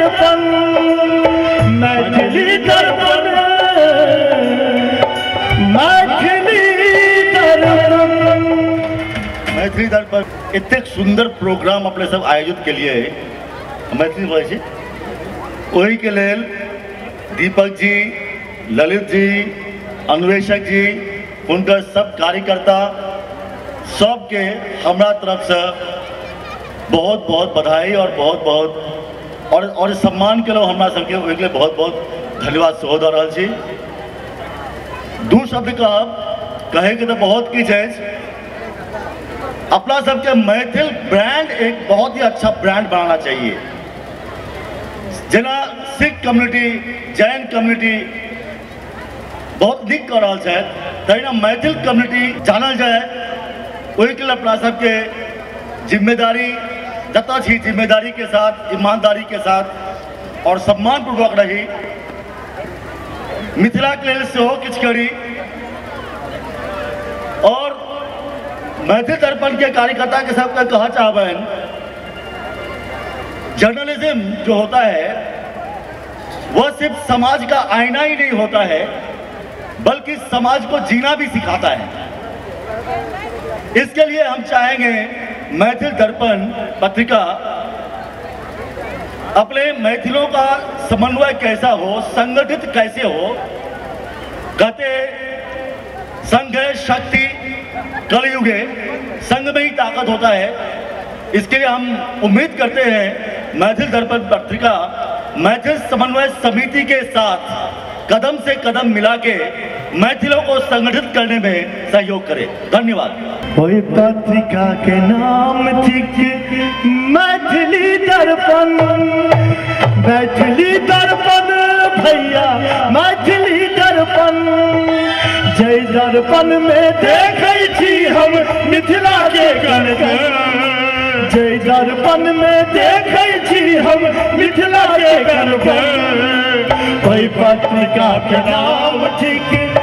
दर्पण, मैथिली दर्पण, मैथिली दर्पण। मैथिली दर्पण एतेक सुंदर प्रोग्राम अपने सब आयोजित के लिए मैथिली बोलै छी, ओहिके लेल दीपक जी, ललित जी, अन्वेषक जी, हुनकर सब कार्यकर्ता सबके हमरा तरफ से बहुत बहुत बधाई और बहुत बहुत और सम्मान केलहुँ हमरा सबके, ओहिके लेल बहुत बहुत धन्यवाद सेहो दऽ रहल छी। दू शब्द कहब, कहैके तऽ बहुत किछु अछि। अपना सबके मैथिल ब्रांड एक बहुत ही अच्छा ब्रांड बनाना चाहिए। जेना सिख कम्युनिटी, जैन कम्युनिटी बहुत नीक कऽ रहल छथि, तहिना मैथिल कम्युनिटी जानल जाय, ओहिके लेल अपना सबके जिम्मेदारी जतऽ छी जिम्मेदारी के साथ, ईमानदारी के साथ और सम्मानपूर्वक रही, मिथिला के लेल सेहो किछु करी। और मैथिल दर्पण के कार्यकर्ता के सबके कह चाहबनि, जर्नलिज्म जो होता है वह सिर्फ समाज का आईना ही नहीं होता है, बल्कि समाज को जीना भी सिखाता है। इसके लिए हम चाहेंगे मैथिल दर्पण पत्रिका अपने मैथिलों का समन्वय कैसा हो, संगठित कैसे हो। कहते संघ है शक्ति कलयुगे, संघ में ही ताकत होता है। इसके लिए हम उम्मीद करते हैं मैथिल दर्पण पत्रिका मैथिल समन्वय समिति के साथ कदम से कदम मिला के मैथिलों को संगठित करने में सहयोग करे। धन्यवाद। ओहि पत्रिका के नाम थिक मैथिली दर्पण, मैथिली दर्पण भैया मैथिली दर्पण। जय दर्पण में देखै छी हम मिथिला के कण कण, जय दर्पण में देखै छी हम मिथिला के कण कण। ओहि पत्रिका के नाम थिक